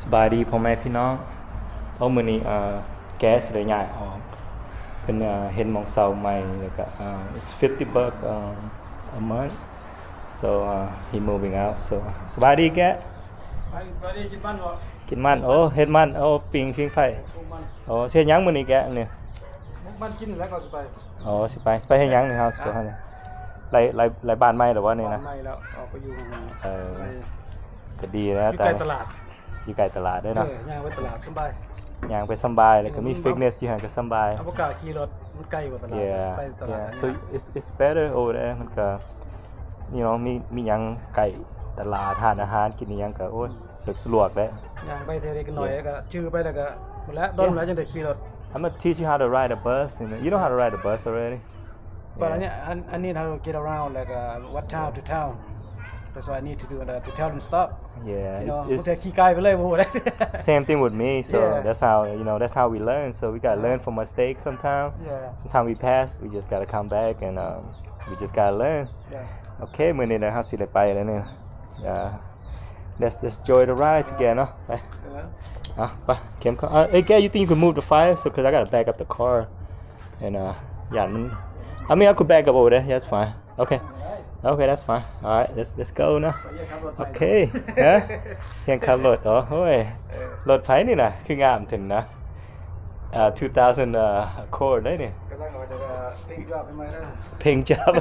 ສະບາຍດີພໍ່ແມ່ພີ່ນ້ອງ. ໂອ້ ມື້ນີ້ ເອີ ແກຊິໄດ້ຍ້າຍອອກ ເພິ່ນ ເອີ ເຫັນໝ່ອງເຊົ່າໃໝ່ ແລ້ວກະ ເອີ it's fifty buck, um, a month, so, uh, he moving out. So ສະບາຍດີແກ. ໄປ ໄປ ໄປກິນມັນບໍ່? ກິນມັນ. ໂອ້ ເຮັດມັນ. ໂອ້ ປີ້ງ ຜິງໄຟ. ໂອ້ ຊິເຮັດຫຍັງມື້ນີ້ແກນີ້? ມັນກິນແລ້ວກໍຊິໄປ. ໂອ້ ຊິໄປ ຊິໄປເຮັດຫຍັງນີ້ເຮົາ? ຊິໄປຫາຫຍັງ? ໄລ່ ໄລ່ ໄລ່ບ້ານໃໝ່ແລ້ວບໍ່ນີ້ນະ? ບ້ານໃໝ່ແລ້ວ ອອກໄປຢູ່ ເອີ ໄປ ກໍດີແລ້ວ ຢູ່ໃກ້ຕະຫຼາດ ຢູ່ໃກ້ຕະຫຼາດເດ້ເນາະ. ເອີ ຍ່າງໄປຕະຫຼາດສຳບາຍ ຍ່າງໄປສຳບາຍ ແລ້ວກໍມີຟິດເນສຢູ່ຫັ້ນກໍສຳບາຍ. ເຮົາບໍ່ກ້າຂີ່ລົດ ມັນໄກກວ່າຕະຫຼາດ. Yeah, ໄປຕະຫຼາດ yeah. So it's, it's better over there. ມັນກໍ you know ມີ ມີຫຍັງໃກ້ຕະຫຼາດ ຮ້ານອາຫານກິນອີ່ຫຍັງກໍ ໂອ້ຍ ສະ ສະດວກເດ້. ຍ່າງໄປເທື່ອເລັກນ້ອຍ yeah. ກໍຈື່ໄປແລ້ວກໍພຸ້ນແຫຼະ ດົນແລ້ວຈັ່ງໄດ້ຂີ່ລົດ. I'm gonna teach you how to ride a bus. You know, you know how to ride a bus already? But I need, I, I need how to get around, like, uh, what town to town. That's why I need to do the, to tell them stop. Yeah, you know, it's, it's ບາງເທື່ອຂີ່ກາຍໄປເລີຍ ບໍ່ຮູ້ເດ້. Same thing with me. So yeah. That's how, you know, that's how we learn. So we gotta yeah. learn from mistakes sometimes. Yeah. Sometimes we pass, we just gotta come back and, um, we just gotta learn. Yeah. ໂອເຄ ມື້ນີ້ນະ ເຮົາຊິໄດ້ໄປແລ້ວນີ້. Uh, let's, let's enjoy the ride together ເນາະ. ໄປ ເອີ ເອົາ ໄປ ເຂັມເຂົ້າ. Uh, hey, Gab, you think you can move the fire? So, 'cause I gotta back up the car. And, uh, ຢ້ານມັນ I mean, I could back up over there. Yeah, that's fine. Okay. Okay, that's fine. All right, let's, let's go now. ໂອເຄ ຮະ ຮຽນຂັບລົດ. ໂອ້ໂຫ ລົດໃຜນີ້ນະ ຄືງາມແທ້ນະ? ອ່າ two thousand, uh, Accord ເດ້ນີ້. ກຳລັງອອກຈາກ paint job ໃໝ່ໆເດີ. Paint job.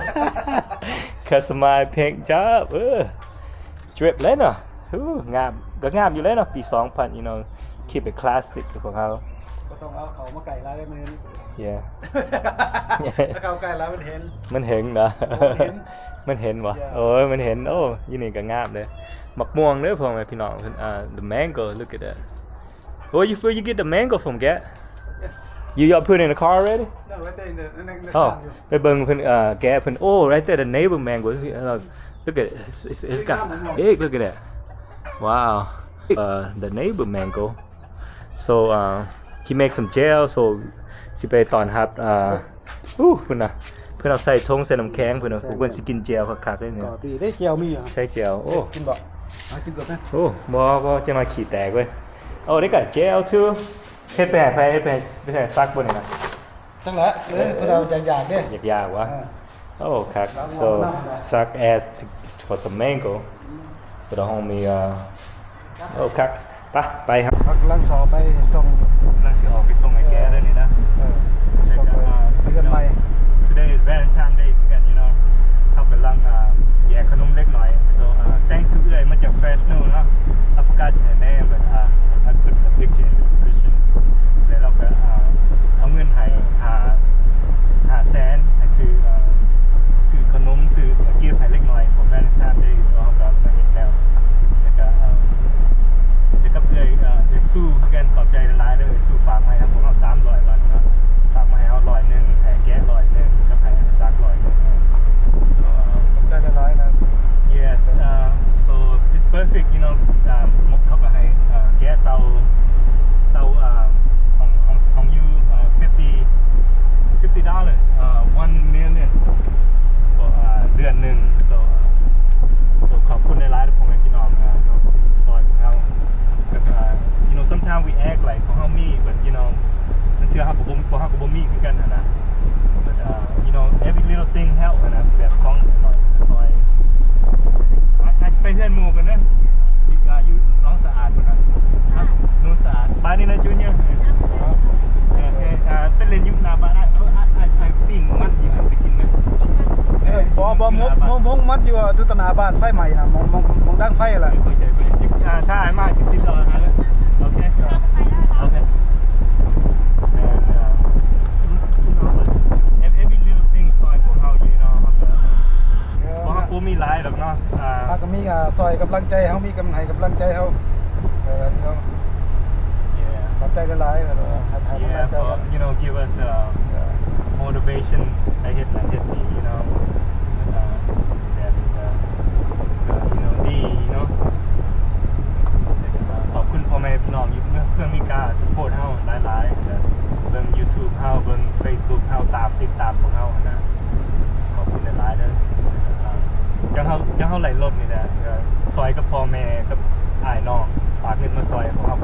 Customize paint job. ເອີ drip ເລີຍເນາະ. ໂອ້ ງາມ ກໍງາມຢູ່ແລ້ວເນາະ ປີສອງພັນ you know, keep it classic ຂອງເຮົາ. ບໍ່ຕ້ອງເອົາເຂົ້າມາໃກ້ຫຼາຍເລີຍມື້ນີ້. Yeah. ຖ້າເຂົ້າໃກ້ຫຼາຍມັນເຫັນ ມັນເຫັນນະ. ມັນເຫັນ ມັນເຫັນບໍ່? Yeah. ໂອ້ຍ ມັນເຫັນ. ໂອ້ ຢູ່ນີ້ກໍງາມເດ້ ໝາກມ່ວງເດີ ພໍ່ແມ່ພີ່ນ້ອງ. ເພິ່ນ uh, the mango, look at that. Where you, where you get the mango from, Gab? You, y'all put it in the car already? No, right there in the, in the, in the ອໍ car. ໄປເບິ່ງເພິ່ນ ເອີ ແກະເພິ່ນ. Oh, right there, the neighbor mango. Look at it. It's, it's, it's got big. Look at that. Wow. Uh, the neighbor mango. So, uh, he make some gel. So ຊິໄປຕ້ອນຮັບ ອ່າ ອູ້ ພຸ້ນນະ ເພິ່ນເອົາໃສ່ຖົງໃສ່ນ້ຳແຂງພຸ້ນນະ. ເພິ່ນຊິກິນແຈ່ວຄັກໆເດ້ນີ້. ກໍດີເດ້ ແຈ່ວມີຢູ່. ໃສ່ແຈ່ວ. ໂອ້ ກິນບໍ່? ເອົາກິນກ່ອນນະ. ໂອ້ ບໍ່ ບໍ່ ຈັກໜ້ອຍຂີ້ແຕກເວີຍ. Oh, they got gel too. ເຮັດໄປໃຫ້ໃຜ? ເຮັດໄປໃຫ້ ໄປໃຫ້ສັກບໍ່ນີ້ນະ? ຈັກແຫຼະ. ເອີ ເອີ ເພິ່ນເອົາຢາກໆເດ້. ຢາກໆຫວາ? ເອີ ໂອ້ ຄັກ. So suck ass to, for some mango. So the homie, uh, ໂອ້ ຄັກ. ໄປ ໄປ ເຮົາກຳລັງຊິອອກໄປສົ່ງ ກຳລັງຊິອອກໄປສົ່ງໄອ້ແກະແລ້ວນີ້ນະ. ເອີ ສົ່ງໄປເຮືອນໃໝ່. Today is Valentine Day ຄືກັນ you know. ເຮົາກຳລັງ ອ່າ ແຈກຂະໜົມເລັກໜ້ອຍ. So, uh, thanks to ເອື້ອຍມາຈາກ Fresno ເນາະ. I forgot her name, but, uh, I put a picture in the description. ແລ້ວລາວກໍ ອ່າ ເອົາເງິນໃຫ້ ຫ້າ ຫ້າແສນ ໃຫ້ຊື້ ເອີ ຊື້ຂະໜົມ ຊື້ gift ໃຫ້ເລັກນ້ອຍ for Valentine Day. So ເຮົາກໍມາເຮັດແລ້ວ ແລ້ວກໍ ເອີ ແລ້ວກັບເອື້ອຍ ເອີ ເອື້ອຍຊູຄືກັນ. ຂອບໃຈຫຼາຍໆເດີ ເອື້ອຍຊູຝາກມາໃຫ້ພວກເຮົາສາມຮ້ອຍບາດເນາະ. ຝາກມາໃຫ້ເຮົາຮ້ອຍໜຶ່ງ ໃຫ້ແກະຮ້ອຍໜຶ່ງ ກັບໃຫ້ສັກຮ້ອຍໜຶ່ງ. So, ຂອບໃຈຫຼາຍໆນະ. Yeah, uh, so it's perfect, you know. ເຂົາກໍໃຫ້ ເອີ ແກະເຊົ່າ ເຊົ່າ ເອີ ຂອງ ຂອງ ຂອງຢູ່ ເອີ fifty, fifty dollar, uh, one million for, uh, ເດືອນໜຶ່ງ. So, uh, so ຂອບຄຸນຫຼາຍໆ ພໍ່ແມ່ພີ່ນ້ອງ ເອີ ທີ່ຊ່ອຍພວກເຮົາ. ແບບ uh, you know, sometimes we act like ຂອງເຮົາມີ but, you know, ບາງເທື່ອເຮົາກໍບໍ່ ພວກເຮົາກໍບໍ່ມີຄືກັນຫັ້ນນະ. But, uh, you know, every little thing help ຫັ້ນນະ. ແບບຂອງໜ້ອຍໆກໍຊ່ອຍ. ອາ ອາດຊິໄປເຮືອນໝູ່ກ່ອນເດີ ຢູ່ ອ່າ ຢູ່ໜອງສະອາດພຸ້ນນະ. ຮະ ໜອງສະອາດ. ສະບາຍດີນະ Junior. ເອີ ເອີ ເປັນເລ່ນຢູ່ໜ້າບ້ານ. ອ້າຍ ອ້າຍ ອ້າຍ ອ້າຍ ປີ້ງມັນຢູ່ຫັ້ນໄປກິນເດີ. ເອີ ບໍ່ ບໍ່ ໝົກ ໝົກ ໝົກມັນຢູ່ ຢູ່ຕະໜ້າບ້ານໄຟໄໝ້ນະ. ໝ່ອງ ໝ່ອງ ໝ່ອງດັງໄຟຫັ້ນລະ. ເອີ ເຂົ້າໃຈ ເຂົ້າໃຈ. ອ່າ ຖ້າອ້າຍມາຊິຕິດຕໍ່ຫາເດີ. ໂອເຄ ເຂົ້າໄປໄດ້. ໂອເຄ. ແມ່ນ every little thing ຊ່ອຍພວກເຮົາຢູ່ເນາະ. ເຮົາກໍ ເອີ ບໍ່ ເຮົາບໍ່ມີຫຼາຍດອກເນາະ. ອ່າ ເຮົາກໍມີ ອ່າ ຊ່ອຍກຳລັງໃຈເຮົາ ມີກຳ ໃຫ້ກຳລັງໃຈເຮົາ. ເອີ ເນາະ. Yeah. ຂອບໃຈຫຼາຍໆ ເອີ ໃຫ້ ໃຫ້ກຳລັງໃຈ for, you know, give us, uh, motivation ໃຫ້ເຮັດນັ້ນເຮັດນີ້ you know. ແລ້ວກໍແບບນີ້ກໍ ກໍ you know ດີເນາະ. ແລ້ວກໍຂອບຄຸນພໍ່ແມ່ພີ່ນ້ອງຢູ່ເມືອງ ເມືອງອາເມລິກາ support ເຮົາຫຼາຍໆ ແລ້ວກໍເບິ່ງ YouTube ເຮົາ ເບິ່ງ Facebook ເຮົາ ຕາມ ຕິດຕາມພວກເຮົາຫັ້ນນະ. ຂອບຄຸນຫຼາຍໆເດີ. ຈັ່ງເຮົາ ຈັ່ງເຮົາໄລ່ລົດນີ້ແຫຼະ ກໍຊ່ອຍກັບພໍ່ແມ່ກັບອ້າຍນ້ອງ ຝາກເງິນມາຊ່ອຍພວກເຮົາ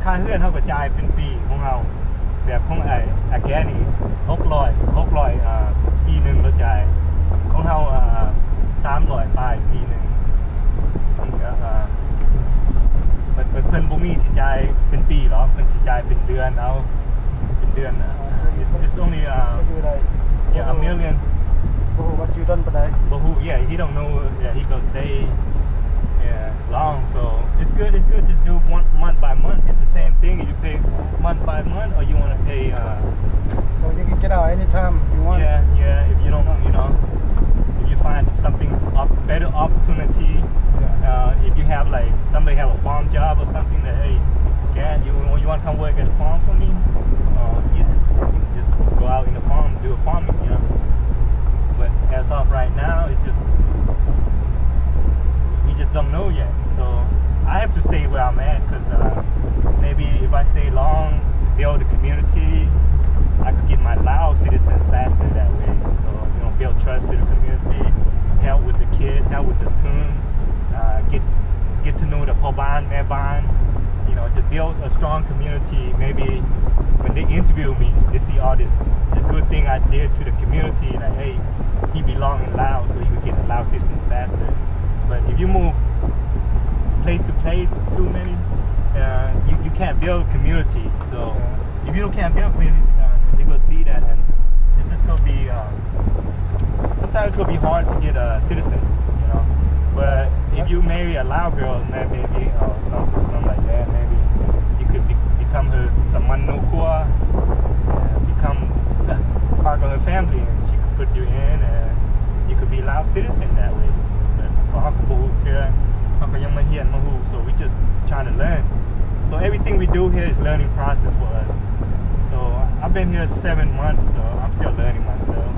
ຄ່າເຮືອນເຮົາກໍຈ່າຍເປັນປີຂອງເຮົາ ແບບຂອງອ້າຍ ອາແກນີ້ ຫົກຮ້ອຍ ຫົກຮ້ອຍ ອ່າ ປີໜຶ່ງລາວຈ່າຍ ຂອງເຮົາ ອ່າ ສາມຮ້ອຍປາຍປີໜຶ່ງ ມັນກໍ ອ່າ ເພິ່ນ ເພິ່ນ ເພິ່ນບໍ່ມີຊິຈ່າຍເປັນປີດອກ ເພິ່ນຊິຈ່າຍເປັນເດືອນເອົາ ເປັນເດືອນ it's it's only uh ກໍຢູ່ໄດ້ yeah a million ບໍ່ຮູ້ວ່າຊິດົນປານໃດ ບໍ່ຮູ້ yeah he don't know yeah he gonna stay yeah long so it's good it's good just do one month by month it's the same thing you pay month by month or you want to pay uh so you can get out anytime you want yeah yeah if you don't you know if you find something up better opportunity uh if you have like somebody have a farm job or something that hey can you you want to come work at the farm for me uh yeah you can just go out in the farm do a farming you know but as of right now it's just we just don't know yet so I have to stay where I'm at because uh maybe if I stay long build the community I could get my Lao citizen faster that way so you know build trust to the community help with the kid help with the school uh get get to know the ພໍ່ບ້ານ ແມ່ບ້ານ you know to build a strong community maybe when they interview me they see all this the good thing I did to the community like hey he belong in Lao so he could get a Lao citizen faster but if you move place to place too many uh you you can't build community so if you don't can't build community uh, they gonna see that and it's just gonna be uh sometimes it's gonna be hard to get a citizen you know but if you marry a Lao girl then maybe or something something like that maybe you could be, become her ສະມານໂນຄົວ become part of her family and she could put you in and you could be Lao citizen that way but ເຮົາກໍບໍ່ຮູ້ເທື່ອ ເຮົາກໍຍັງມາຮຽນມາຮູ້ so we just trying to learn so everything we do here is learning process for us so I've been here seven months so I'm still learning myself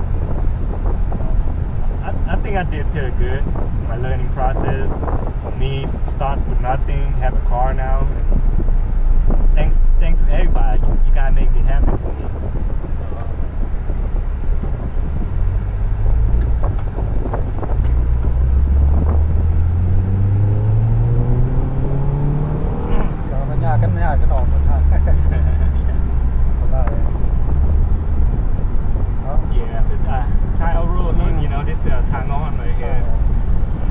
I, I think I did pretty good my learning process for me start with nothing have a car now thanks thanks to everybody you, you gotta make it happen for me so ກໍມັນຍາກກັນຍາກກັນອອກ ມັນຍາກ ເນາະ Yeah, the uh, Thai Oral, you know, this the Tangon right here.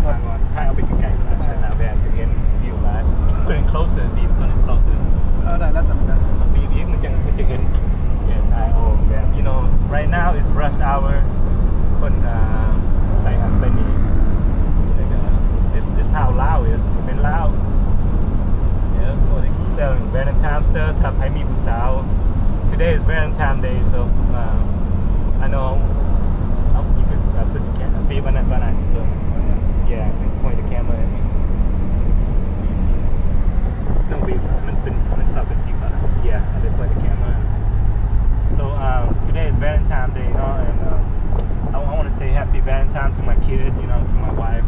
Tangon, Thai ເອົາໄປໃກ້ໆ Thai ເວລາຈະເຫັນ view ຫຼາຍ Put it closer, be put it closer. ເອີ ໄດ້ແລ້ວຊັ້ນ ກະ ບີບອີກ ມັນຈັ່ງ ມັນຈະເຫັນ Yeah, Thai Oral, yeah. You know, right now is rush hour. ຄົນ uh, ໄປຫັ້ນໄປນີ້ Like uh, this this how Lao is. ເປັນລາວ Yeah, oh, they keep selling Valentine stuff. ຖ້າໃຜມີຜູ້ສາວ Today is Valentine Day, so uh, I know. Oh, you could uh, put the camera. Be banana banana. Yeah, point the camera at me. No, be ມັນເປັນ ມັນຊອບເປັນສີຟ້າ. Yeah, I did point the camera. So um, today is Valentine Day, you know, and um, I, I want to say happy Valentine to my kid, you know, to my wife.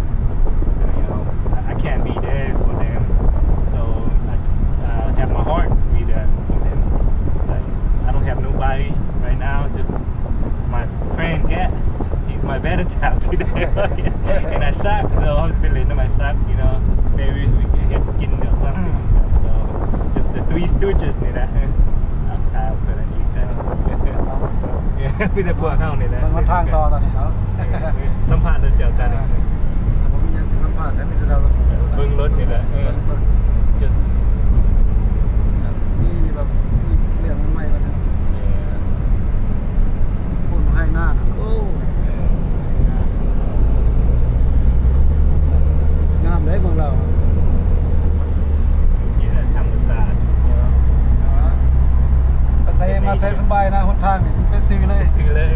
You know, I, I can't be there for them, so I just uh, have my heart be there for them. Like I don't have nobody right now, just my friend Gat. He's my Valentine today, and I suck. So I was feeling to my suck, you know, maybe we can hit getting or something. So just the Three Stooges ນີ້ແຫຼະ ເອີ ເອົາ ມີແຕ່ພວກເຮົານີ້ແຫຼະ ເບິ່ງຫົນທາງຕໍ່ຕອນນີ້ເນາະ ສຳພາດເຈົ້າຕານີ້ ບໍ່ມີຫຍັງຊິສຳພາດແລ້ວ ມີແຕ່ເບິ່ງລົດນີ້ແຫຼະ ເອີ just ມີແບບ ມີເລື່ອງໃໝ່ໆ ກ່ອນ ເອີ ໂອ້ ໄຮ່ນາ ໂອ້ ງາມເດ້ເມືອງລາວ ຢູ່ໃນທຳມະຊາດ ມາໃສ່ ມາໃສ່ສະບາຍນະ ຫົນທາງນີ້ໄປຊື່ເລີຍ ຊື່ເລີຍ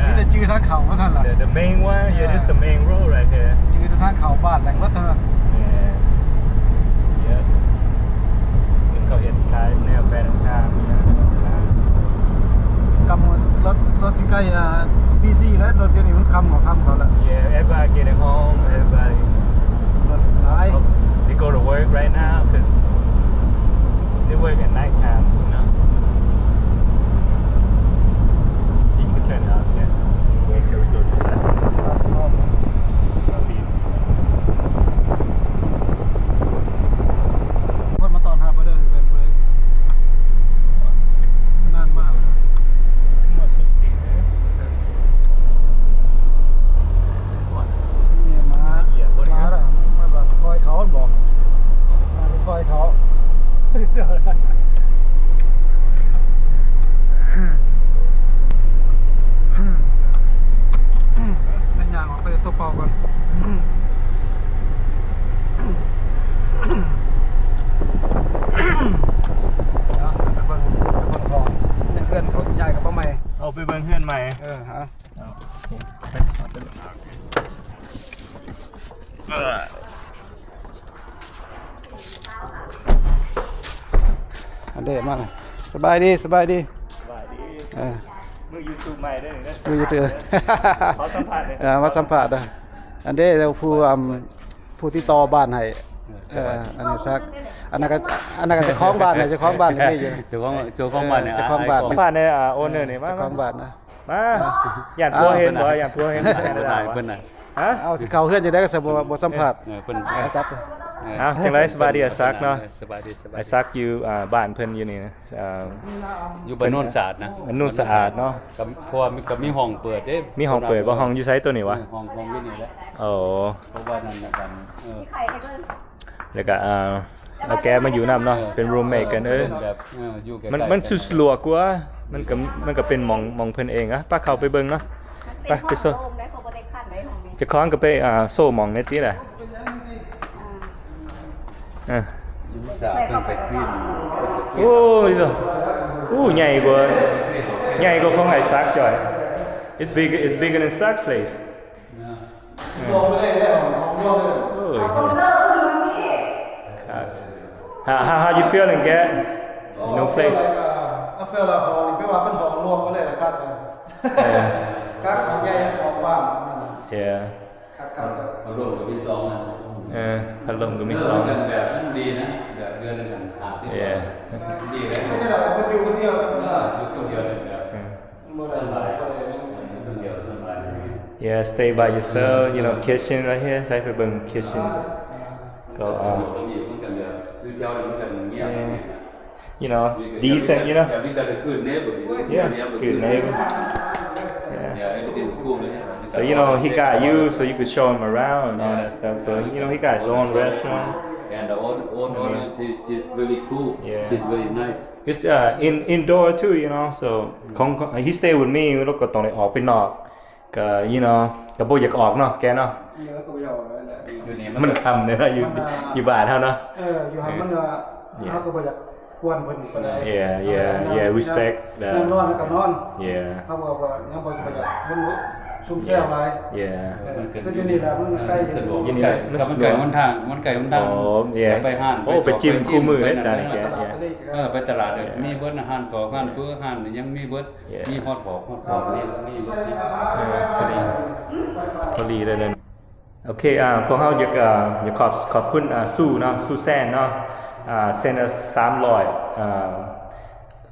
ມີແຕ່ຈື່ທາງເຂົ້າເທົ່ານັ້ນລະ The main one, yeah, this the main road right here. ຈື່ແຕ່ທາງເຂົ້າບ້ານແຫຼະ ເບິດເທົ່ານັ້ນ Yeah. Yeah. ເຂົາເຮັດຂາຍແນວ Valentine ອີ່ຫຍັງ ກຳລົດ ລົດຊິໃກ້ ອ່າ ດີຊີ ແລ້ວ ລົດດຽວນີ້ມັນຄຳເຂົາ ຄຳເຂົາແລ້ວ Yeah, everybody getting home, everybody ລົດຫຼາຍ They go to work right now 'cause they work at night time, you know. You can turn it off, yeah. Wait till we go to that. ຄົນມາຕ້ອນຮັບເດີ ເປັນຜູ້ໃດ ໃຫ້ຍ່າງອອກໄປຕົວເປົ່າກ່ອນ. ເອົາ ໄປເບິ່ງ ໄປເບິ່ງຫ້ອງ ໃນເຮືອນເຂົາຍ້າຍກັບມາໃໝ່. ເອົາ ໄປເບິ່ງເຮືອນໃໝ່. ເອີ ຫາ ອັນເດມາ ສະບາຍດີ ສະບາຍດີ ສະບາຍດີ. ເອີ ມືຢູທູບໃໝ່ເດີ ມືຢູທູບ ຂໍສຳພາດເດີ. ເອີ ມາສຳພາດເດີ. ອັນເດ ຜູ້ ອຳ ຜູ້ຕິດຕໍ່ບ້ານໃຫ້. ເອີ ອັນນີ້ສັກ ອັນນັ້ນກໍ ອັນນັ້ນກໍເຈົ້າຂອງບ້ານນະ ເຈົ້າຂອງບ້ານນີ້ຢູ່ ເຈົ້າຂອງ ເຈົ້າຂອງບ້ານນີ້ ເຈົ້າຂອງບ້ານ ສຳພາດແດ່. ອ່າ ໂອເນີນີ້ ມາ ເຈົ້າຂອງບ້ານນະ ມາ ຢ້ານຜົວເຫັນບໍ່? ຢ້ານຜົວເຫັນບໍ່? ເພິ່ນນະ ຮະ? ເອົາ ຊິເຂົ້າເຮືອນຈັ່ງໃດກໍຊິບໍ່ ບໍ່ສຳພາດ. ເອີ ເພິ່ນ ເອີ ຈັບ ເອົາ ຈັ່ງໃດ ສະບາຍດີ ອ້າຍສັກເນາະ? ສະບາຍດີ ສະບາຍດີ. ອ້າຍສັກຢູ່ ອ່າ ບ້ານເພິ່ນຢູ່ນີ້ນະ ອ່າ ຢູ່ບ້ານໂນນສະອາດນະ ບ້ານໂນນສະອາດເນາະ. ກໍ ເພາະວ່າມັນກໍມີຫ້ອງເປີດເດ້. ມີຫ້ອງເປີດບໍ່? ຫ້ອງຢູ່ໃສໂຕນີ້ຫວະ? ເອີ ຫ້ອງ ຫ້ອງຢູ່ນີ້ແຫຼະ. ໂອ້ ເພາະວ່ານັ້ນນະ ກັນ ເອີ ແລ້ວກໍ ອ່າ ເອົາແກມາຢູ່ນຳເນາະ ເປັນຣູມເມດກັນ. ເອີ ມັນ ມັນສະດວກກວ່າ ມັນກໍ ມັນກໍເປັນໝ່ອງ ໝ່ອງເພິ່ນເອງ. ອະ ໄປເຂົ້າໄປເບິ່ງເນາະ ໄປ ໄປໂຊ. ເຈົ້າຂອງກໍໄປ ອ່າ ໂຊໝ່ອງໃນຕິລະ. ອ່າ ໂອ້ຍ ໂອ້ ໃຫຍ່ກວ່າ ໃຫຍ່ກວ່າຂອງອ້າຍສັກຈ້ອຍ. It's bigger, it's bigger than Sak's place. ລວມໄປເລີຍເດ້ ຫ້ອງລວມເລີຍ. ໂອ້ຍ ຄັກ. How, how, how you feeling, Gat? In your place? I feel like, uh, I feel like ຫ້ອງນີ້ ແປວ່າເປັນຫ້ອງລວມໄປເລີຍລະຄັບ. ເອີ ຄັກ ຫ້ອງໃຫຍ່ ຫ້ອງກວ້າງ. Yeah. ຄັກໆ ພັດລົມກໍມີສອງອັນ. ເອີ ພັດລົມກໍມີສອງ. ເດືອນໜຶ່ງແບບມັນດີນະ ແບບເດືອນໜຶ່ງຫ້າສິບ Yeah. ດີເດ້. ບໍ່ໄດ້ດອກ ຄົນຢູ່ຄົນດຽວ. ເອີ ຢູ່ຄົນດຽວນີ້ແບບ ເອີ ສະບາຍ ຢູ່ຄົນດຽວສະບາຍ. Yeah, stay by yourself, you know, kitchen right here. ໃສ່ໄປເບິ່ງ kitchen ກໍ ເອີ ມັນກໍແບບ ຢູ່ແຖວນີ້ມັນກໍງຽບ. Yeah. You know, decent, you know. Yeah, we got a good neighbor. Yeah, good neighbor. Yeah. Yeah, everything's cool, yeah. So, you know, he got you, so you could show him around and all that stuff. So, you know, he got his own restaurant. And the own, own owner, she, she's really cool. Yeah. She's very nice. It's, uh, in, indoor too, you know. So, ຂອງ he stay with me ແລ້ວກໍຕ້ອງໄດ້ອອກໄປນອກ. ກໍ you know ກໍບໍ່ຢາກອອກເນາະ ແກເນາະ. ເອີ ກໍບໍ່ຢາກອອກແລ້ວແຫຼະ. ຢູ່ນີ້ມັນ ມັນຄ່ຳເດ້ເນາະ ຢູ່ ມັນ ຢູ່ບ້ານເຮົາເນາະ. ເອີ ຢູ່ຫັ້ນມັນກໍ Yeah. ເຮົາກໍບໍ່ຢາກກວນເພິ່ນປານໃດ. Yeah, yeah, yeah, respect. ນອນ ນອນກໍນອນ. Yeah. ເຮົາກໍບໍ່ ຍັງບໍ່ຢາກ ມັນຊຸມແຊວຫຼາຍ. Yeah. ເອີ ມັນກໍ ຄືຢູ່ນີ້ແຫຼະ ມັນໃກ້ ສະດວກ ຢູ່ນີ້ແຫຼະ ມັນໃກ້ຫົນທາງ ມັນໃກ້ຫົນທາງ. ອໍ yeah. ໄປຮ້ານ ໂອ້ ໄປຈິມຄູ່ມື້ເດ້ຕານີ້ແກ. ເອີ ໄປຕະຫຼາດ ເອີ ມີເບິດ ຮ້ານກອກ ຮ້ານເຝີ ຮ້ານຫຍັງມີເບິດ. Yeah. ມີຮອດບອກ ຮອດບອກ ມີ ມີ ເອີ ພໍດີ ພໍດີເລີຍ. ໂອເຄ ອ່າ ພວກເຮົາຢາກ ອ່າ ຢາກຂອບ ຂອບຄຸນ ອ່າ ຊູເນາະ ຊູແຊນເນາະ ອ່າ send us ສາມຮ້ອຍ ອ່າ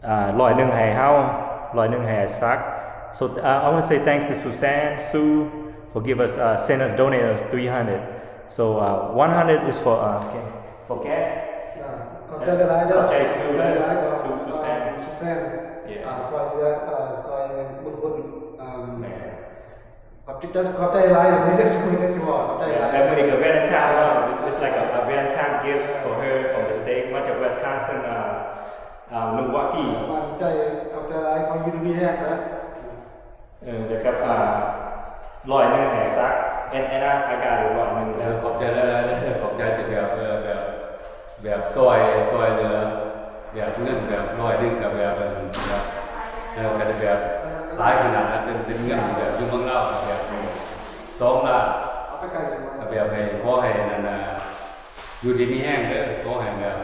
ອ່າ ຮ້ອຍໜຶ່ງໃຫ້ເຮົາ ຮ້ອຍໜຶ່ງໃຫ້ອ້າຍສັກ. So, uh, I wanna say thanks to Suzanne Su for give us, uh, send us, donate us three hundred. So, uh, one hundred is for, uh, okay, for Kat. ຂອບໃຈຫຼາຍໆເດີ ຂອບໃຈ ຊູ ຂອບໃຈຫຼາຍໆ ຊູ ຊູແຊນ ຊູແຊນ Yeah. ອ່າ ຊ່ອຍເຫຼືອ ເອີ ຊ່ອຍບຸນຄຸນ ອ່າ ແມ່ນ ຂອບໃຈ ຂອບໃຈຫຼາຍ ມີແຕ່ ຂອບໃຈຫຼາຍ. ແລ້ວມື້ນີ້ກໍ Valentine ເນາະ it's like a, a Valentine gift for her from the state ມາຈາກ Wisconsin, uh, uh, Milwaukee. ຂອບໃຈ ຂອບໃຈຫຼາຍ ຂໍຢູ່ດີມີແຮງເດີ. ເອີ ແລ້ວກັບ ອ່າ ຮ້ອຍໜຶ່ງໃຫ້ສັກ and, and I, I got it ຮ້ອຍໜຶ່ງ. ເອີ ຂອບໃຈຫຼາຍໆເດີ ຂອບໃຈທີ່ແບບ ເອີ ແບບ ແບບຊ່ອຍ ຊ່ອຍເຫຼືອ ແບບເງິນແບບຮ້ອຍໜຶ່ງກໍແບບ ແບບ ເອີ ກໍໄດ້ແບບຫຼາຍຂະໜາດນະ ເປັນ ເປັນເງິນແບບຢູ່ເມືອງລາວກໍແບບສອງລ້ານ ກໍແບບໃຫ້ ຂໍໃຫ້ນັ້ນນະ ຢູ່ດີມີແຮງເດີ ຂໍໃຫ້ແບບ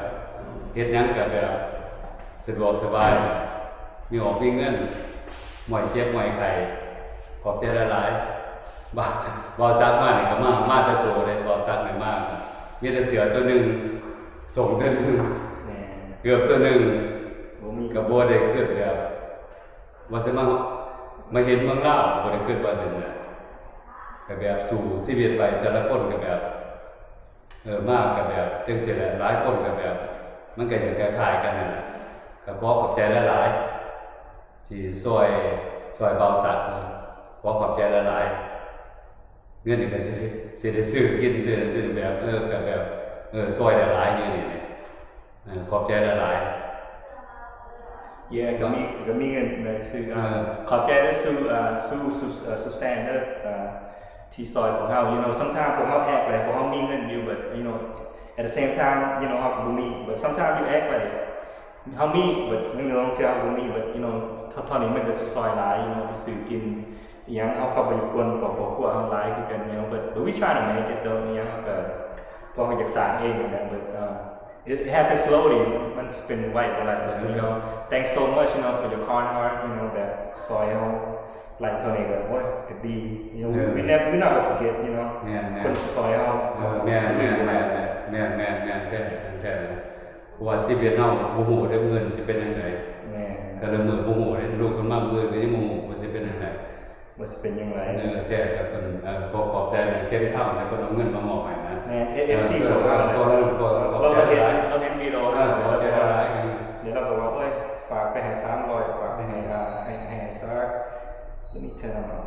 ເຮັດຫຍັງກໍແບບສະດວກສະບາຍ ມີອອກມີເງິນ ໝ້ອຍເຈັບໝ້ອຍໄຂ້. ຂອບໃຈຫຼາຍໆ. ບ່າວ ບ່າວສັກມານີ້ກໍມາ ມາແຕ່ໂຕເດ້ ບ່າວສັກນີ້ມາ ມີແຕ່ເສື້ອໂຕໜຶ່ງ ສົ້ງໂຕໜຶ່ງ ແມ່ນ ເກີບໂຕໜຶ່ງ ບໍ່ມີ ກໍບໍ່ໄດ້ຄິດແບບວ່າຊິມາ ມາເຮັດເມືອງລາວ ບໍ່ໄດ້ຄິດວ່າຊັ້ນນະ ກໍແບບສູ້ຊີວິດໄປ ແຕ່ລະຄົນກໍແບບ ເອີ ມາກໍແບບຈັ່ງຊີ້ແຫຼະ ຫຼາຍຄົນກໍແບບ ມັນກໍຢາກຄ້າຍໆກັນນັ້ນແຫຼະ. ກໍຂໍຂອບໃຈຫຼາຍໆ ທີ່ຊ່ອຍ ຊ່ອຍບ່າວສັກ ຂໍຂອບໃຈຫຼາຍໆ. ເງິນນີ້ກໍຊິ ຊິໄດ້ຊື້ກິນ ຊື້ນັ້ນຊື້ນີ້ ແບບ ເອີ ກໍແບບ ເອີ ຊ່ອຍໄດ້ຫຼາຍຢູ່ນີ້ແຫຼະ. ເອີ ຂອບໃຈຫຼາຍໆ. ເຢ ກໍມີ ກໍມີເງິນໃນຊື່ ເອີ ອ່າ ຂອບໃຈເດີ ຊູ ອ່າ ຊູ ຊູ ເອີ ຊູແຊນເດີ ອ່າ ທີ່ຊ່ອຍພວກເຮົາ. You know, sometimes ພວກເຮົາແອກໄປ ພວກເຮົາມີເງິນຢູ່ but, you know, at the same time, you know, ເຮົາກໍບໍ່ມີ. But sometimes you act like ເຮົາມີ but ບາງເທື່ອເຮົາບໍ່ມີ but, you know, ເທົ່າ ເທົ່ານີ້ມັນກໍຊິຊ່ອຍຫຼາຍ you know, ໄປຊື້ກິນ ອີ່ຫຍັງ ເຮົາກໍບໍ່ຢາກກວນຄອບຄົວເຮົາຫຼາຍຄືກັນ you know, but, but we trying to make it though, ອີ່ຫຍັງ ເຮົາກໍ ພວກເຮົາຢາກສ້າງເອງຫັ້ນແຫຼະ but, uh, it, it happened slowly, ມັນເປັນໄວບໍ່ໄດ້ but, you know, thanks so much, you know, for your kind heart, you know, ແບບຊ່ອຍເຮົາຫຼາຍເທົ່ານີ້ກໍ ໂອ້ຍ ກໍດີ you know, we, we never, we not gonna forget, you know, ແມ່ນໆ ຄົນທີ່ຊ່ອຍເຮົາ ເອີ ແມ່ນໆ ແມ່ນໆ ແມ່ນໆ ແມ່ນໆ ແທ້ໆ ເພາະວ່າຊີວິດເຮົາບໍ່ຮູ້ເດ້ ມື້ອື່ນຊິເປັນຈັ່ງໃດ. ແມ່ນ ແຕ່ລະມື້ບໍ່ຮູ້ເດ້ ລຸກຂຶ້ນມາມື້ອື່ນກໍຍັງບໍ່ຮູ້ວ່າຊິເປັນຈັ່ງໃດ ວ່າຊິເປັນຈັ່ງໃດ. ເອີ ແທ້ ກໍເພິ່ນ ເອີ ຂໍຂອບໃຈນະ ເກັນຄຳນະ ເພິ່ນເອົາເງິນມາມອບໃຫ້ນະ. ແມ່ນ ເອັຟ ເອັຟຊີ ເອີ ຂອງເຮົາ ເອີ ກໍ ກໍ ກໍ ກໍ ກໍ ກໍ ເຮົາເຫັນ ເຮົາເຫັນວິດີໂອ ເອີ ຂອບໃຈຫຼາຍໆ ແລ້ວເຮົາກໍວ່າ ໂອ້ຍ ຝາກໄປໃຫ້ສາມຮ້ອຍ ຝາກໄປໃຫ້ ອ່າ ໃຫ້ ໃຫ້ຊັກ Let me tell you.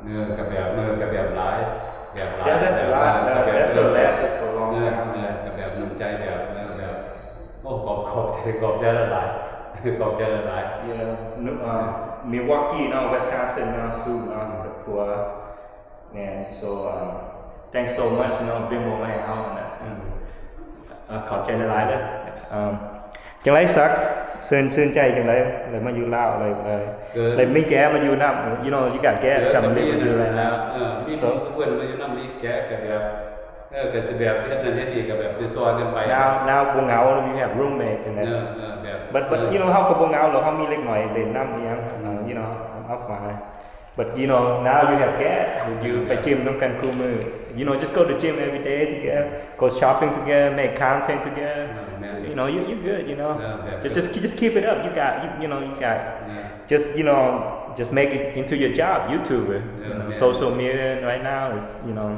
ເອີ ກໍແບບ ເອີ ກໍແບບຫຼາຍ ແບບຫຼາຍ That's, that's a lot. ເອີ That's gonna last us for a long time. ເອີ ກໍແບບນ້ຳໃຈແບບ ເອີ ແບບ ໂອ້ ຂອບ ຂອບໃຈ ຂອບໃຈຫຼາຍໆ ຂອບໃຈຫຼາຍໆ. Yeah, ອ່າ Milwaukee ເນາະ Wisconsin ເນາະ ສູ້ເນາະ ກັບຜົວ. ແມ່ນ so, um, thanks so much, you know, ເປັນໝູ່ໃຫ້ເຮົານະ. ເອີ ຂອບໃຈຫຼາຍໆເດີ. ເອີ ຈັ່ງໃດສັກ ຊື່ນ ຊື່ນໃຈຈັ່ງໃດ ໄດ້ມາຢູ່ລາວ ໄດ້ ໄດ້ມີແກມາຢູ່ນຳ you know, you got ແກ ຈຳໄດ້ມາຢູ່ລາວ. ເອີ ມີເພື່ອນມາຢູ່ນຳ ມີແກກໍແບບ ເອີ ກໍຊິແບບເຮັດນັ້ນເຮັດນີ້ ກໍແບບຊ່ອຍໆກັນໄປ. Now, now ບໍ່ເຫງົາ you have roommate ນະ. ເອີ ເອີ ແບບ but, but, you know, ເຮົາກໍບໍ່ເຫງົາດອກ ເຮົາມີເດັກນ້ອຍເລ່ນນຳອີ່ຫຍັງ you know, I'm fine. But, you know, now you have ແກ you ໄປຈິມນຳກັນຄູ່ມື້. You know, just go to gym every day together, go shopping together, make content together. ເອີ ແມ່ນ you know, you, you good, you know. ເອີ ແບບ just, just, just keep it up. You got, you, you know, you got, ເອີ just, you know, just make it into your job, YouTuber. ເອີ you know, ແມ່ນ social media right now is, you know,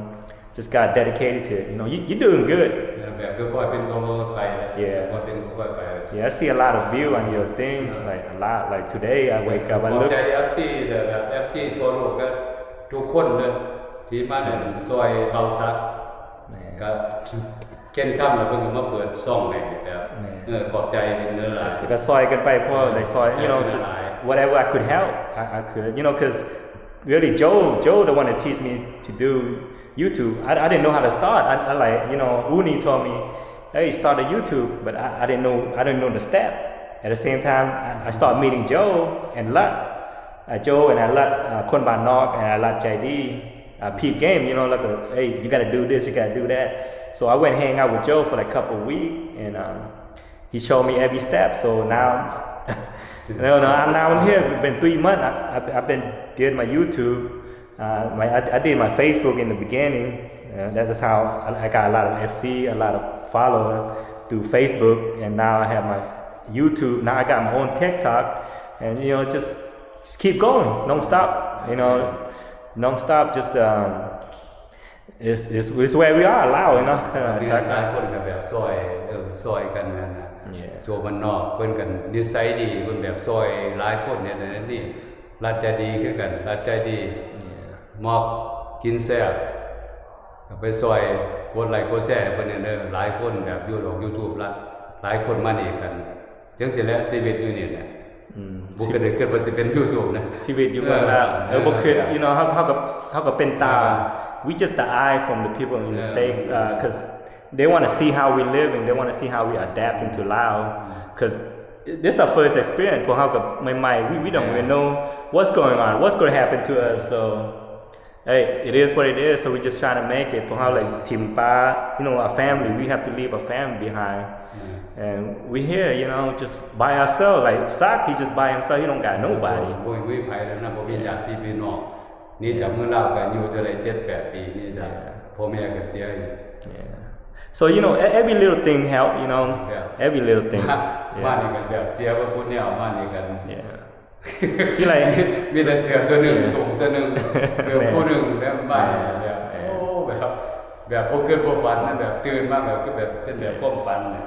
just got dedicated to it. You know, you, you doing good. ແບບຄ່ອຍເປັນຄ່ອຍໄປ. Yeah. ຄ່ອຍເປັນຄ່ອຍໄປ. Yeah, I see a lot of view on your thing. ເອີ like, a lot. Like, today, I wake up, I look. ຂອບໃຈ ເອັຟ ຊີ ເດີ ແບບ ເອັຟ ຊີ ທົ່ວໂລກ ກໍທຸກຄົນເດີ ທີ່ມາຊ່ອຍເບົາສັກ. ແມ່ນ ກໍເກັນຄຳ ແລ້ວເພິ່ນກໍມາເປີດຊ່ອງໃຫ້ແບບ ແມ່ນ ເອີ ຂອບໃຈເພິ່ນຫຼາຍໆ. ກໍ ກໍຊ່ອຍກັນໄປ ພໍໄດ້ຊ່ອຍ you know, just whatever I could help, I, I could, you know, 'cause really Joe, Joe the one that teach me to do YouTube. I, I didn't know how to start. I, I like, you know, Uni told me, "Hey, start a YouTube," but I, I didn't know, I didn't know the step. At the same time, I, I start meeting Joe and Lut. Uh, Joe and I Lut, uh, ຄົນບ້ານນອກ and I Lut ໃຈດີ uh, peep game, you know, like, uh, "Hey, you gotta do this, you gotta do that." So I went hang out with Joe for, like, couple week, and, um, he showed me every step. So now, no, no, I'm, now I'm here. It's been three months. I, I, I've been did my YouTube. Uh, my, I, I did my Facebook in the beginning. Uh, that is how I, I got a lot of F C, a lot of follower through Facebook, and now I have my YouTube. Now I got my own TikTok, and, you know, just, just keep going, don't stop. You know, don't stop. Just, um, it's, it's, it's where we are, ລາວເນາະ. ເອີ ແມ່ນ ຫຼາຍຄົນກໍແບບຊ່ອຍ ເອີ ຊ່ອຍກັນນັ້ນນະ. Yeah. ໂຈບ້ານນອກ ເພິ່ນກໍນິໄສດີ ເພິ່ນແບບຊ່ອຍຫຼາຍຄົນເຮັດນັ້ນເຮັດນີ້. ລັດໃຈດີຄືກັນ ລັດໃຈດີ. Yeah. ມອບກິນແຊບ ກໍໄປຊ່ອຍກົດໄລກົດແຊໃຫ້ເພິ່ນແດ່ເດີ. ຫຼາຍຄົນແບບຢູ່ດອກ YouTube ລະ ຫຼາຍຄົນມານີ້ກັນ ຈັ່ງຊີ້ແຫຼະ ຊີວິດຢູ່ນີ້ແຫຼະ. ອືມ ບໍ່ເຄີຍໄດ້ຄິດວ່າຊິເປັນຢູທູບນະ ຊີວິດຢູ່ເມືອງລາວ. ເອີ ເອີ ບໍ່ຄິດ you know, ເຮົາ ເຮົາກໍ ເຮົາກໍເປັນຕາ we just the eye from the people in the state, uh, 'cause they wanna see how we living, they wanna see how we adapting to Lao, 'cause this our first experience. ພວກເຮົາກໍໃໝ່ໆ we, we don't even know what's going on, what's gonna happen to us, so Hey, it is what it is, so we just trying to make it. ພວກເຮົາເລີຍຖິ້ມປາ you know, a family, we have to leave a family behind. And we here, you know, just by ourselves. Like Sak, he just by himself, he don't got nobody. ບໍ່ ບໍ່ມີໃຜແລ້ວນະ ບໍ່ມີຍາດພີ່ນ້ອງ. ໜີຈາກເມືອງລາວກໍອາຍຸເທົ່າໃດ ເຈັດແປດປີ ໜີຈາກ yeah, ພໍ່ແມ່ກໍເສຍ. Yeah. So, you know, e-, every little thing help, you know. Yeah. Every little thing. ມາ yeah, ມານີ້ກໍແບບເສຍເບິດຄູ່ແນວ ມານີ້ກໍ yeah. ຊິໄລ ມີແຕ່ເສື້ອຕົວໜຶ່ງ yeah, ສູງຕົວໜຶ່ງ ແບບ yeah, ຜູ້ໜຶ່ງແບບ yeah, ໂອ້ ແບບ ແບບບໍ່ຄິດບໍ່ຝັນນະ ແບບຕື່ນມາແບບ ຄືແບບເປັນແບບ yeah, ຄວາມຝັນນະ.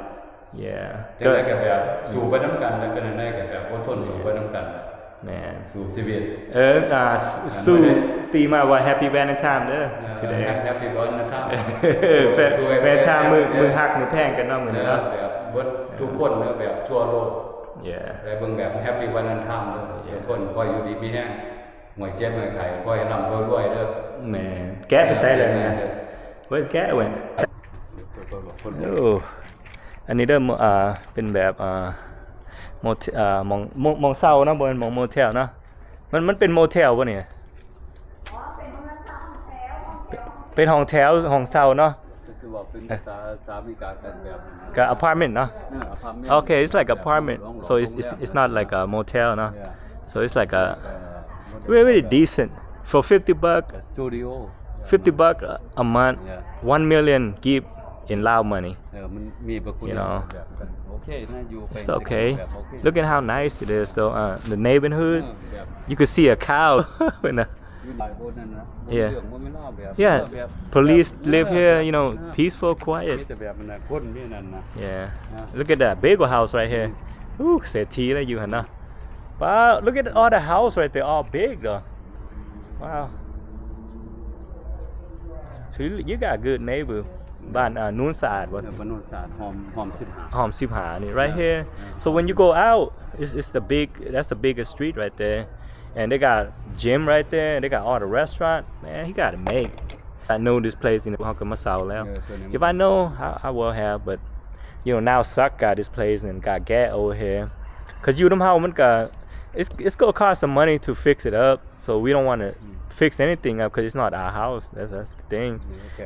Yeah. ຈັ່ງໃດກໍແບບ yeah, ສູ້ໄປນຳກັນ ແລ້ວເປັນຈັ່ງໃດກໍແບບອົດທົນ yeah, ສູ້ໄປນຳກັນ. ແມ່ນ ສູ້ຊີວິດ. ເອີ ອ່າ ສູ້ ຕີມາວ່າ Happy Valentine ເດີ today. Happy Valentine. Valentine ມື້ ມື້ຮັກ ມື້ແພງກັນເນາະ ມື້ນີ້ເນາະ. ແບບ ເບິດທຸກຄົນເດີ ແບບທົ່ວໂລກ Yeah. ໄດ້ເບິ່ງແບບ Happy Valentine ເດີ ທຸກຄົນຂໍຢູ່ດີມີແຮງ ບໍ່ເຈັບບໍ່ໄຂ້ ຂໍໃຫ້ລ່ຳຂໍລວຍເດີ. ແມ່ນ ແກະໄປໃສແລ້ວນີ້ນະ? Where's ແກະເວີຍ? ໂອ້ ອັນນີ້ເດີ ອ່າ ເປັນແບບ ອ່າ ໂມເທ- ອ່າ ໝ່ອງ ໝ່ອງ ໝ່ອງເຊົ່າເນາະ ບໍ່ແມ່ນໝ່ອງໂມເທວເນາະ. ມັນ ມັນເປັນໂມເທວບໍ່ນີ້? ເປັນຫ້ອງແຖວ ຫ້ອງເຊົ່າເນາະ. ຄືຊິເວົ້າເປັນພາສາ ພາສາອາເມລິກາກັນແບບ ກໍ apartment ເນາະ. ເອີ apartment. Okay, it's like apartment. So it's it's it's not like a motel ເນາະ. So it's like a really really decent for fifty buck. Studio. Fifty buck a month. One million ກີບ in Lao money. ເອີ ມັນມີບັກຄຸນ you know. ໂອເຄນະ ຢູ່ໄປ It's okay. Look at how nice it is though. Uh, the neighborhood. You could see a cow. ເປັນນະ ຢູ່ຫຼາຍຄົນນັ້ນນະ Yeah. ເລື່ອງບໍ່ແມ່ນລາວແບບ Yeah. Police live here, you know, peaceful, quiet. ມີແຕ່ແບບນັ້ນນະ ຄົນມີນັ້ນນະ. Yeah. Look at that big house right here. Ooh, ເສດຖີແລ້ວຢູ່ຫັ້ນນະ. Wow, look at all the house right there, all big though. Wow. So you, you got good neighbor. ບ້ານ ອ່າ ນູນສະອາດບໍ່? ເອີ ບ້ານນູນສະອາດ ຮ່ອມ ຮ່ອມສິບຫ້າ ຮ່ອມສິບຫ້ານີ້ right here. So when you go out, it's it's the big, that's the biggest street right there. And they got gym right there. They got all the restaurant. Man, he got it made. I know this place, you know, ເຮົາກໍມາເຊົ່າແລ້ວ. If I know, I, I will have, but you know, now Suck got this place and got Gat over here. 'Cause ຢູ່ນຳເຮົາມັນກໍ it's it's gonna cost some money to fix it up. So we don't want to fix anything up 'cause it's not our house. That's that's the thing.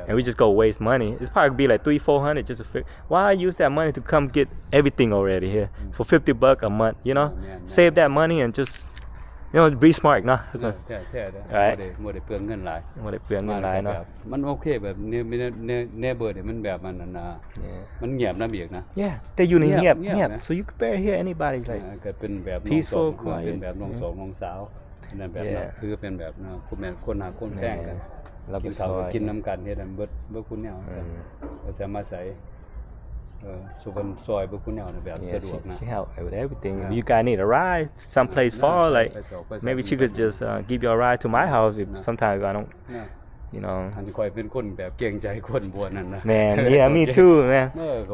And we just go waste money. It's probably be like three, four hundred just to fix. Why I use that money to come get everything already here for fifty buck a month, you know? Save that money and just, you know, be smart ເນາະ. ແທ້ໆ right. ບໍ່ໄດ້ ບໍ່ໄດ້ເປືອງເງິນຫຼາຍ ບໍ່ໄດ້ເປືອງເງິນຫຼາຍເນາະ. ມັນໂອເຄແບບ neighbor ນີ້ມັນແບບ ມັນອັນນັ້ນນະ ມັນງຽບນຳອີກນະ. Yeah, ແຕ່ຢູ່ນີ້ງຽບ ງຽບ so you can barely hear anybody. Like ກໍເປັນແບບ peaceful, quiet. ເປັນແບບນ້ອງສອງນ້ອງສາວ ອັນນັ້ນແບບນັ້ນ ຄືເປັນແບບ ເນາະ ຄົນແມ່ນຄົນຮັກຄົນແພງກັນ ກິນເຂົ້າກໍກິນນຳກັນ ເຮັດໃຫ້ເບິດ ເບິດຄຸນແນວ ວ່າຊິມາໃສ ເອີ ສຸເພິ່ນຊ່ອຍເບິດຄຸນແນວ ແບບສະດວກນະ. She help with everything. You guys need a ride someplace far, like, maybe she could just, uh, give you a ride to my house if sometimes I don't, you know. ອັນຂ້ອຍເປັນຄົນແບບເກງໃຈຄົນ ບໍ່ນັ້ນນະ. Man, yeah, me too, man.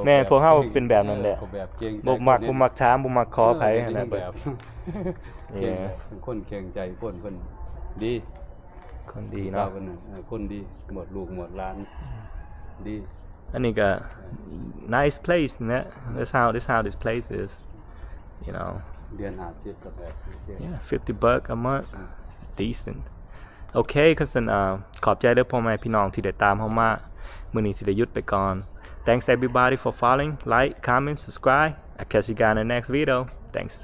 Man, ພວກເຮົາເປັນແບບນັ້ນແຫຼະ ບໍ່ມັກ ບໍ່ມັກຖາມ ບໍ່ມັກຂໍໃຜຫັ້ນແຫຼະ. ເປັນຄົນເກງໃຈຄົນ ເພິ່ນດີ ຄົນດີເນາະ ຄົນດີ ໝວດລູກໝວດຫຼານ ດີ. ອັນນີ້ກໍ nice place ນະ. That's how, that's how this place is, you know. ເດືອນຫ້າສິບກໍແບບ yeah, fifty buck a month. It's decent. Okay, ຄັນຊັ້ນ ຂອບໃຈເດີພໍ່ແມ່ພີ່ນ້ອງທີ່ໄດ້ຕາມເຮົາມາ. ມື້ນີ້ຊິໄດ້ຢຸດໄປກ່ອນ. Thanks everybody for following, like, comment, subscribe. I catch you guys in the next video. Thanks.